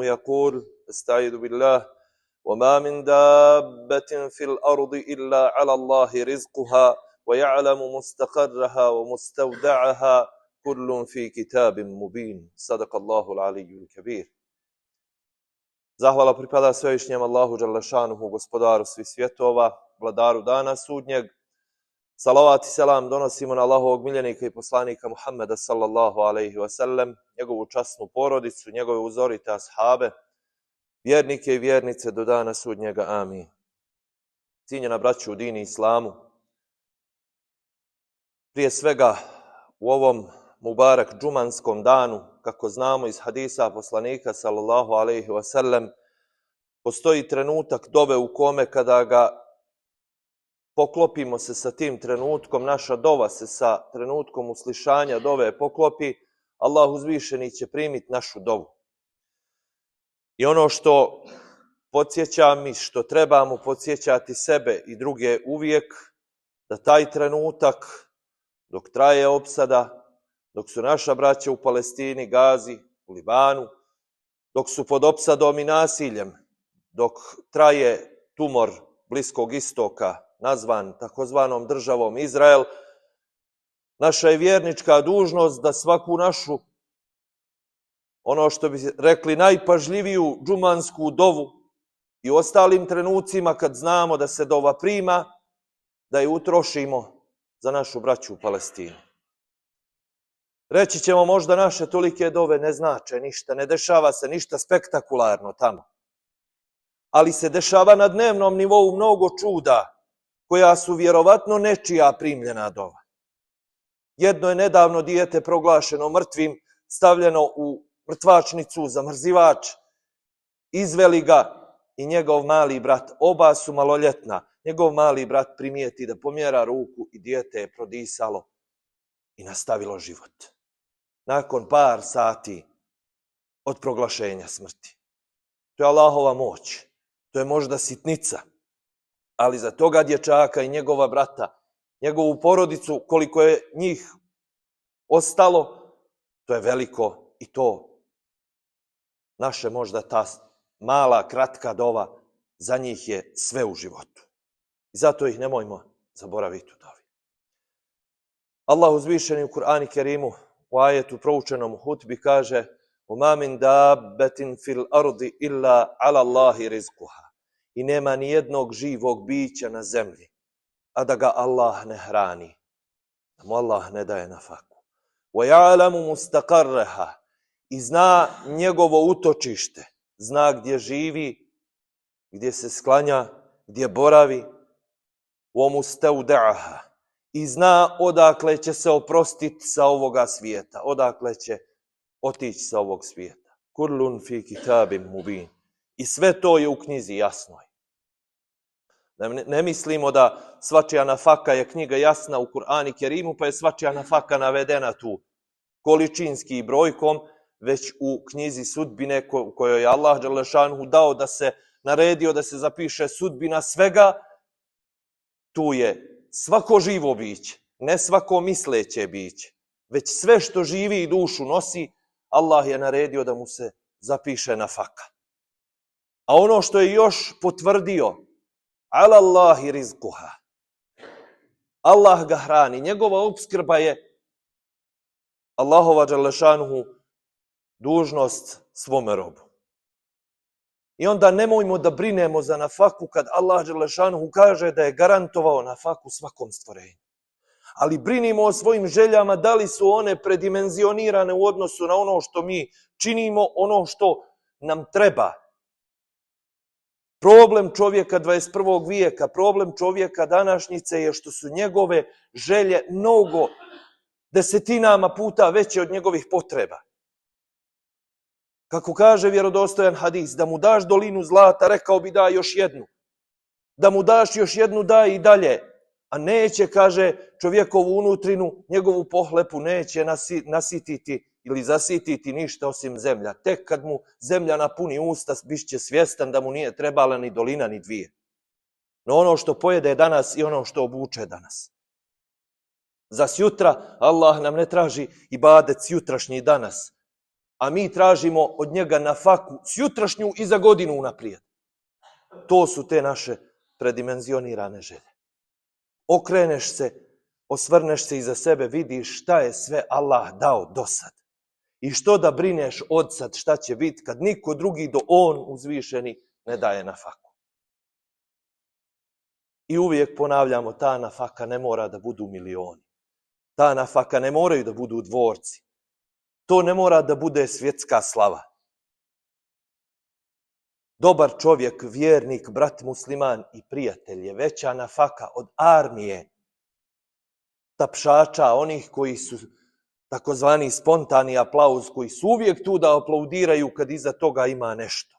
يقول استعيذ بالله وما من دابة في الأرض إلا على الله رزقها ويعلم مستقرها ومستودعها كل في كتاب مبين صدق الله العلي الكبير. Zahvala pripada svevišnjem Allahu dželešanuhu, gospodaru svih svjetova, vladaru dana sudnjeg. Salavat i selam donosimo na Allahovog miljenika i poslanika Muhammeda sallallahu alaihi wasallam, njegovu časnu porodicu, njegove uzorite ashabe, vjernike i vjernice do dana sudnjega. Amin. Cijenjena braćo u dini islamu, prije svega u ovom mubarak džumanskom danu, kako znamo iz hadisa poslanika sallallahu alaihi wasallam, postoji trenutak dove u kome kada ga poklopimo se sa tim trenutkom, naša dova se sa trenutkom uslišanja dove poklopi, Allah uzvišeni će primiti našu dovu. I ono što podsjećam i što trebamo podsjećati sebe i druge uvijek, da taj trenutak dok traje opsada, dok su naša braća u Palestini, Gazi, u Libanu, dok su pod opsadom i nasiljem, dok traje tumor Bliskog istoka, nazvan takozvanom državom Izrael, naša je vjernička dužnost da svaku našu, ono što bi rekli, najpažljiviju džumansku dovu i u ostalim trenucima kad znamo da se dova prima, da je utrošimo za našu braću u Palestini. Reći ćemo možda naše tolike dove ne znače ništa, ne dešava se ništa spektakularno tamo. Ali se dešava na dnevnom nivou mnogo čuda koja su vjerovatno nečija primljena dova. Jedno je nedavno dijete proglašeno mrtvim, stavljeno u mrtvačnicu, zamrzivač, izveli ga i njegov mali brat, oba su maloljetna, njegov mali brat primijeti da pomjera ruku i dijete je prodisalo i nastavilo život. Nakon par sati od proglašenja smrti. To je Allahova moć, to je možda sitnica, ali za toga dječaka i njegova brata, njegovu porodicu, koliko je njih ostalo, to je veliko i to naše možda ta mala, kratka dova, za njih je sve u životu. I zato ih nemojmo zaboraviti u dovi. Allah uzvišeni u Kur'anu Kerimu u ajetu proučenom u hutbi kaže وَمَا مِنْ دَابَّةٍ فِي الْأَرْضِ إِلَّا عَلَى اللَّهِ رِزْقُهَا. I nema ni jednog živog bića na zemlji, a da ga Allah ne hrani, da mu Allah ne daje nafaku. وَيَعْلَمُ مُسْتَقَرَّهَا. I zna njegovo utočište, zna gdje živi, gdje se sklanja, gdje boravi. وَمُسْتَوْدَعَهَا. I zna odakle će se oprostiti sa ovoga svijeta, odakle će otići sa ovog svijeta. Kullun fi kitabim mubin. I sve to je u knjizi jasnoj. Ne mislimo da svačija nafaka je knjiga jasna u Kur'anu Kerimu, pa je svačija nafaka navedena tu količinski i brojkom, već u knjizi sudbine kojoj je Allah dželešanuhu dao da se naredio da se zapiše sudbina svega. Tu je svako živo biće, ne svako misleće biće, već sve što živi i dušu nosi, Allah je naredio da mu se zapiše nafaka. A ono što je još potvrdio, ala Allahi rizquha. Allah ga hrani, njegova opskrba je Allahova dželešanuhu dužnost svome robu. I onda nemojmo da brinemo za nafaku kad Allah dželešanuhu kaže da je garantovao nafaku svakom stvorenju. Ali brinimo o svojim željama, da li su one predimenzionirane u odnosu na ono što mi činimo, ono što nam treba. Problem čovjeka 21. vijeka, problem čovjeka današnjice je što su njegove želje mnogo desetinama puta veće od njegovih potreba. Kako kaže vjerodostojan hadis, da mu daš dolinu zlata, rekao bi daj još jednu. Da mu daš još jednu, daj i dalje. A neće, kaže, čovjekovu unutrinu, njegovu pohlepu neće nasititi ili zasititi ništa osim zemlja. Tek kad mu zemlja napuni usta, biće svjestan da mu nije trebala ni dolina ni dvije. No ono što pojede danas i ono što obuče danas. Za sjutra Allah nam ne traži ibadet jutrašnji danas, a mi tražimo od njega nafaku sjutrašnju i za godinu unaprijed. To su te naše predimenzionirane želje. Okreneš se, osvrneš se iza sebe, vidiš šta je sve Allah dao do sad. I što da brineš od sad šta će biti kad niko drugi do on uzvišeni ne daje nafaku. I uvijek ponavljamo, ta nafaka ne mora da budu milioni. Ta nafaka ne moraju da budu dvorci. To ne mora da bude svjetska slava. Dobar čovjek, vjernik, brat musliman i prijatelj je veća nafaka od armije tapšača, onih koji su takozvani spontani aplauz, koji su uvijek tu da aplaudiraju kad iza toga ima nešto.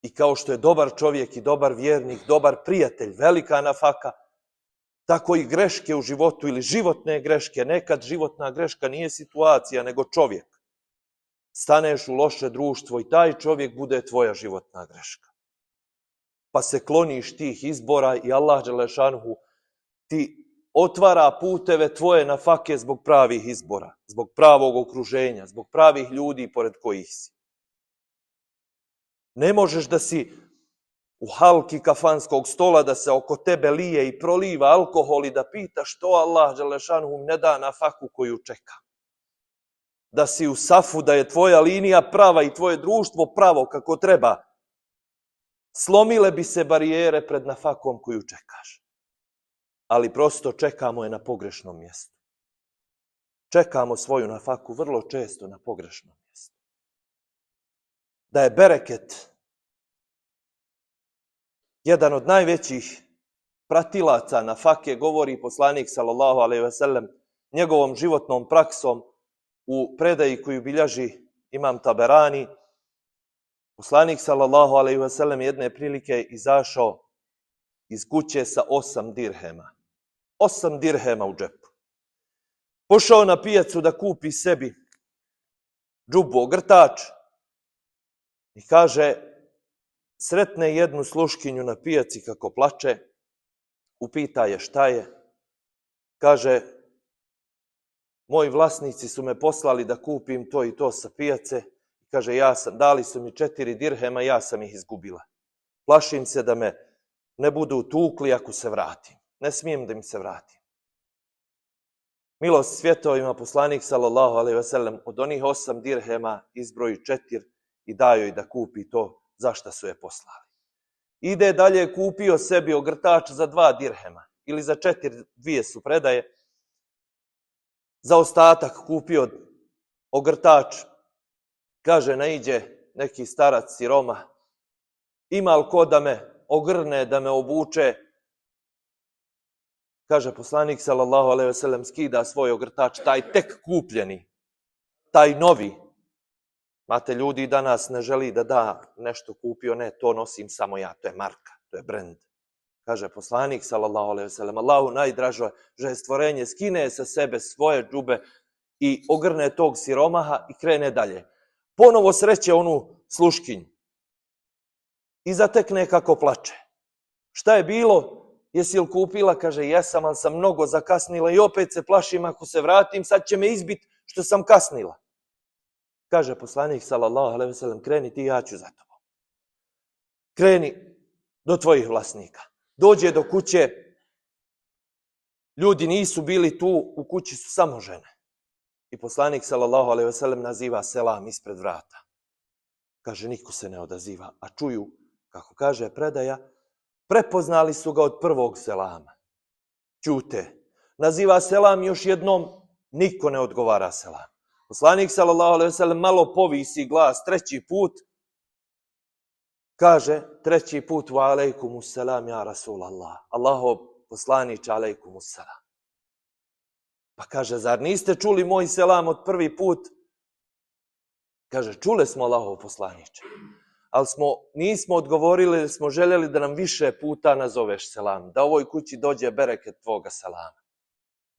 I kao što je dobar čovjek i dobar vjernik, dobar prijatelj, velika nafaka, tako i greške u životu ili životne greške. Nekad životna greška nije situacija, nego čovjek. Staneš u loše društvo i taj čovjek bude tvoja životna greška. Pa se kloniš tih izbora i Allah dželešanuhu ti otvara puteve tvoje nafake zbog pravih izbora, zbog pravog okruženja, zbog pravih ljudi pored kojih si. Ne možeš da si u halki kafanskog stola, da se oko tebe lije i proliva alkohol i da pitaš što Allah dželešanuhu ne da nafaku koju čeka. Da si u safu, da je tvoja linija prava i tvoje društvo pravo kako treba. Slomile bi se barijere pred nafakom koju čekaš. Ali prosto čekamo je na pogrešnom mjestu. Čekamo svoju nafaku vrlo često na pogrešnom mjestu. Da je bereket jedan od najvećih pratilaca nafake, govori poslanik sallallahu alejhi ve sellem njegovom životnom praksom u predaji koju bilježi imam Taberani. Poslanik sallallahu alejhi ve sellem jedne prilike izašao iz kuće sa 8 dirhema. 8 dirhema u džepu. Pošao na pijacu da kupi sebi džubu, ogrtač, i kaže, sretne jednu sluškinju na pijaci kako plače, upita je šta je. Kaže, moji vlasnici su me poslali da kupim to i to sa pijace. Kaže, dali su mi 4 dirhema, ja sam ih izgubila. Plašim se da me ne budu tukli ako se vratim. Ne smijem da im se vratim. Milost svjetovima, poslanik sallallahu alejhi ve sellem od onih 8 dirhema izbroji 4 i daju joj da kupi to za šta su je poslali. Ide dalje, kupio sebi ogrtač za 2 dirhema ili za 4, 2 su predaje. Za ostatak kupio ogrtač. Kaže, naiđe neki starac siroma. Ima li ko da me ogrne, da me obuče? Kaže, poslanik sallallahu alejhi ve sellem skida svoj ogrtač, taj tek kupljeni, taj novi. Mate, ljudi danas ne želi da da nešto kupio, ne, to nosim samo ja, to je marka, to je brend. Kaže poslanik sallallahu alejhi ve sellem, Allahu najdraže stvorenje, skine sa sebe svoje džube i ogrne tog siromaha i krene dalje. Ponovo sreće onu sluškinju i zatekne kako plače. Šta je bilo? Jesi li kupila? Kaže, jesam, ali sam mnogo zakasnila i opet se plašim ako se vratim, sad će me izbiti što sam kasnila. Kaže poslanik sallallahu alejhi ve sellem, kreni ti, ja ću za tobom. Kreni do tvojih vlasnika. Dođe do kuće, ljudi nisu bili tu, u kući su samo žene. I poslanik sallallahu alejhi ve sellem naziva selam ispred vrata. Kaže, niko se ne odaziva, a čuju, kako kaže predaja, prepoznali su ga od prvog selama. Ćute. Naziva selam još jednom, niko ne odgovara selam. Poslanik sallallahu alejhi ve sellem malo povisi glas 3. put. Kaže 3. put, wa alejkumus selam ja Rasulallah. Allahov poslaniče, alejkumus selam. Pa kaže, zar niste čuli moj selam od 1. put? Kaže, čule smo, Allahov poslaniče. Ali nismo odgovorili, jer smo željeli da nam više puta nazoveš selam. Da ovoj kući dođe bereket tvoga selama.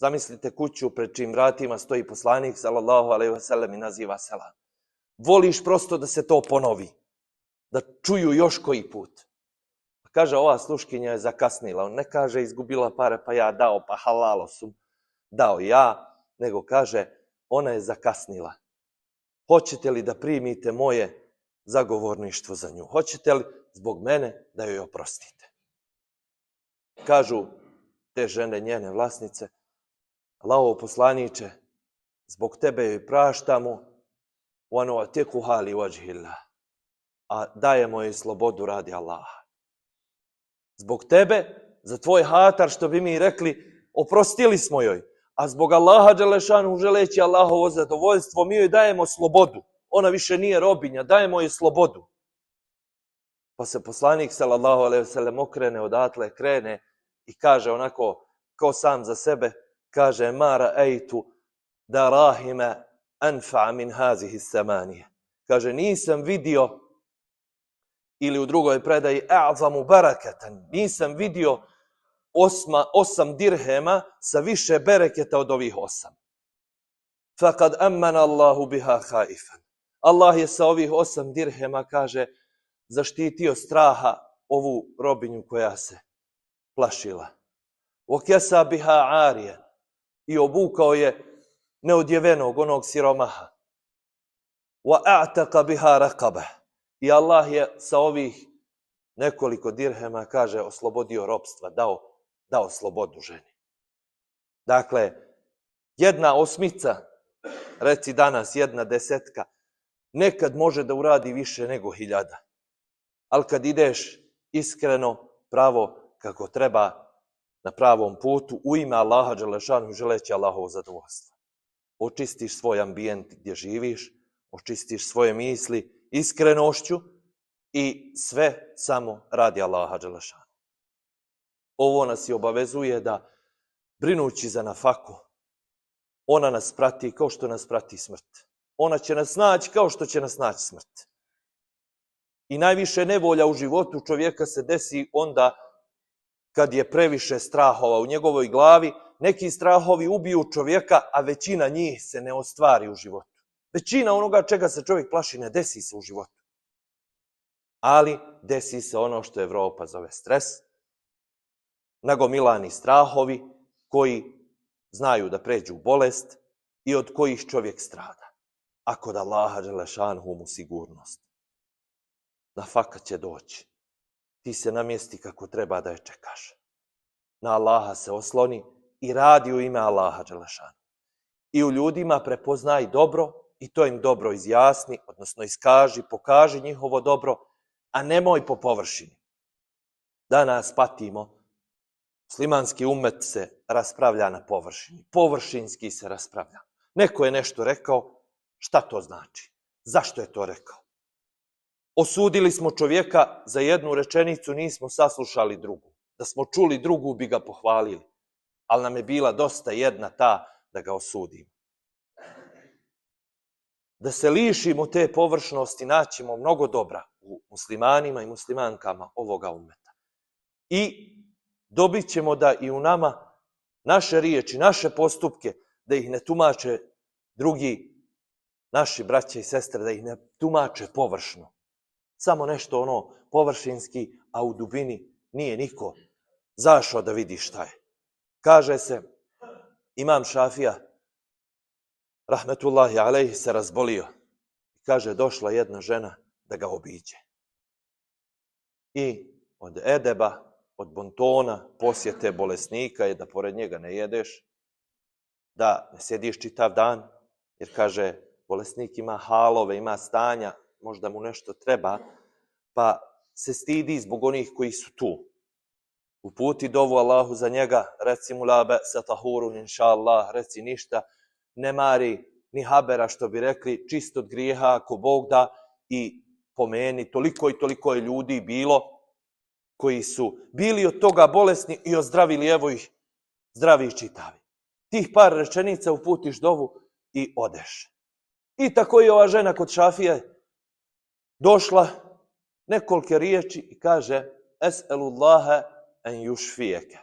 Zamislite kuću pred čijim vratima stoji poslanik sallallahu alejhi ve sellem i naziva selam. Voliš prosto da se to ponovi. Da čuju još koji put. Kaže, ova sluškinja je zakasnila. On ne kaže izgubila pare pa ja dao, pa halalo su dao ja. Nego kaže, ona je zakasnila. hoćete li da primite moje zagovorništvo za nju? Hoćete li zbog mene da joj oprostite? Kažu te žene, njene vlasnice, Allahov poslaniče, zbog tebe joj praštamo, a dajemo joj slobodu radi Allaha. Zbog tebe, za tvoj hatar, što bi mi rekli, oprostili smo joj, a zbog Allaha dželešanu, želeći Allahovo zadovoljstvo, mi joj dajemo slobodu. Ona više nije robinja, dajemo joj slobodu. Pa se poslanik sallallahu alejhi ve sellem okrene odatle, krene i kaže onako kao sam za sebe, kaže ma ra'aytu darahima anfa min hazihi samanije. Kaže nisam vidio, ili u drugoj predaji a'zamu barakatan, nisam vidio 8 dirhema sa više bereketa od ovih 8. Faqad amana Allahu biha khaifan. Allah je sa ovih 8 dirhema, kaže, zaštitio straha ovu robinju koja se plašila. Wakasa biha ariyan. I obukao je neodjevenog, onog siromaha. Wa a'taqa biha raqaba. I Allah je sa ovih nekoliko dirhema, kaže, oslobodio ropstva, dao slobodu ženi. Dakle, 1/8, reci danas 1/10, nekad može da uradi više nego 1000. Ali kad ideš iskreno, pravo, kako treba, na pravom putu, u ime Allaha dželešanu, želeći Allahovo zadovoljstvo. Očistiš svoj ambijent gdje živiš, očistiš svoje misli iskrenošću i sve samo radi Allaha dželešanu. Ovo nas i obavezuje da, brinući za nafaku, ona nas prati kao što nas prati smrt. Ona će nas naći kao što će nas naći smrt. I najviše nevolja u životu čovjeka se desi onda kad je previše strahova u njegovoj glavi. Neki strahovi ubiju čovjeka, a većina njih se ne ostvari u životu. Većina onoga čega se čovjek plaši ne desi se u životu. Ali desi se ono što Evropa zove stres, nagomilani strahovi koji znaju da pređu u bolest i od kojih čovjek strada. A kod Allaha dželešanhu mu sigurnost. Nafaka će doći. Ti se namjesti kako treba da je čekaš. Na Allaha se osloni i radi u ime Allaha dželešanu. I u ljudima prepoznaj dobro i to im dobro izjasni, odnosno iskaži, pokaži njihovo dobro, a nemoj po površini. Danas patimo, muslimanski ummet se raspravlja na površini. Površinski se raspravlja. Neko je nešto rekao, šta to znači? Zašto je to rekao? Osudili smo čovjeka za jednu rečenicu, nismo saslušali drugu. Da smo čuli drugu, bi ga pohvalili. Ali nam je bila dosta jedna ta da ga osudimo. Da se lišimo te površnosti, naćemo mnogo dobra u muslimanima i muslimankama ovoga ummeta. I dobit ćemo da i u nama naše riječi, naše postupke, da ih ne tumače drugi, naši braće i sestre, da ih ne tumače površno. Samo nešto ono površinski, a u dubini nije niko zašao da vidi šta je. Kaže se, imam Šafija, rahmetullahi alejhi, se razbolio. Kaže, došla jedna žena da ga obiđe. I od edeba, od bontona, posjete bolesnika je da pored njega ne jedeš, da ne sjediš čitav dan, jer kaže, bolesnik ima halove, ima stanja, možda mu nešto treba, pa se stidi zbog onih koji su tu. Uputi dovu Allahu za njega, reci mu la ba'sa tahurun inša Allah, reci ništa, ne mari ni habera, što bi rekli, čist od grijeha ako Bog da, i pomeni, toliko i toliko je ljudi bilo koji su bili od toga bolesni i ozdravili, evo ih zdravi i čitavi. Tih par rečenica uputiš dovu i odeš. I tako je ova žena kod Šafije došla, nekolike riječi i kaže es'elullaha en yušfijeke.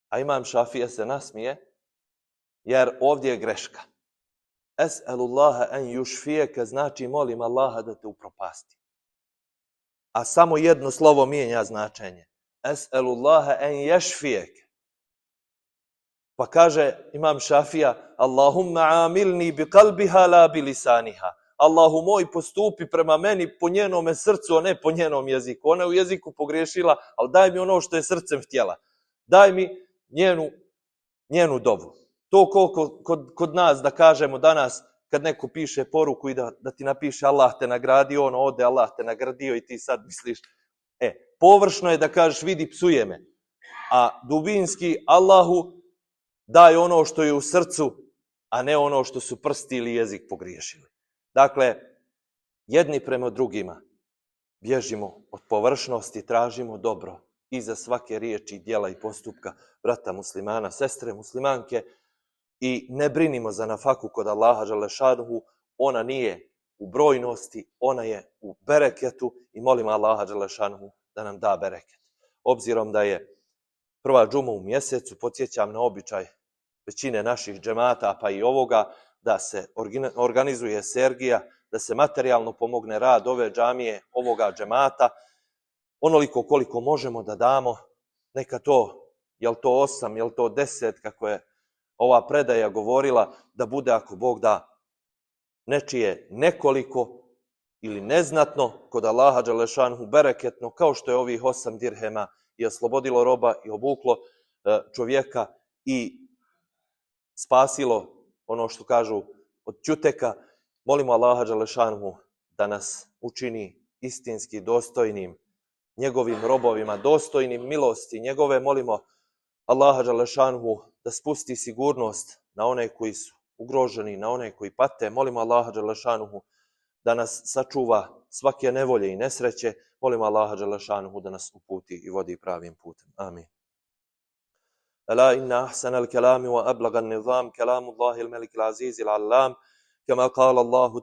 A imam Šafija se nasmije, jer ovdje je greška. Es'elullaha en yušfijeke znači molim Allaha da te upropasti. A samo jedno slovo mijenja značenje. Es'elullaha en ješfijeke. Pa kaže imam Šafija, Allahumma amilni bi qalbiha la bi lisaniha. Allahu moj, postupi prema meni po njenome srcu, a ne po njenom jeziku. Ona je u jeziku pogriješila, ali daj mi ono što je srcem htjela. Daj mi njenu dovu. To koliko kod nas da kažemo danas, kad neko piše poruku i da ti napiše Allah te nagradio, ono ode Allah te nagradio i ti sad misliš, površno je da kažeš vidi psuje me, a dubinski Allahu daj ono što je u srcu, a ne ono što su prsti ili jezik pogriješili. Dakle, jedni prema drugima bježimo od površnosti, tražimo dobro iza svake riječi, djela i postupka brata muslimana, sestre muslimanke i ne brinimo za nafaku kod Allaha dželešanuhu, ona nije u brojnosti, ona je u bereketu i molimo Allaha dželešanuhu da nam da bereket. Obzirom da je prva džuma u mjesecu, podsjećam na običaj većine naših džemata, pa i ovoga, da se organizuje sergija, da se materijalno pomogne rad ove džamije, ovoga džemata, onoliko koliko možemo da damo, neka to, jel to 8, jel to 10, kako je ova predaja govorila, da bude, ako Bog da, nečije nekoliko ili neznatno kod Allaha dželešanuhu bereketno, kao što je ovih 8 dirhema i oslobodilo roba i obuklo čovjeka i spasilo, ono što kažu, od ćuteka. Molimo Allaha dželešanuhu da nas učini istinski dostojnim njegovim robovima, dostojnim milosti njegove. Molimo Allaha dželešanuhu da spusti sigurnost na one koji su ugroženi, na one koji pate. Molimo Allaha dželešanuhu da nas sačuva svake nevolje i nesreće. Molimo Allaha dželešanuhu da nas uputi i vodi pravim putem. Amin. ألا إن أحسن الكلام وأبلغ النظام كلام الله الملك العزيز العلام كما قال الله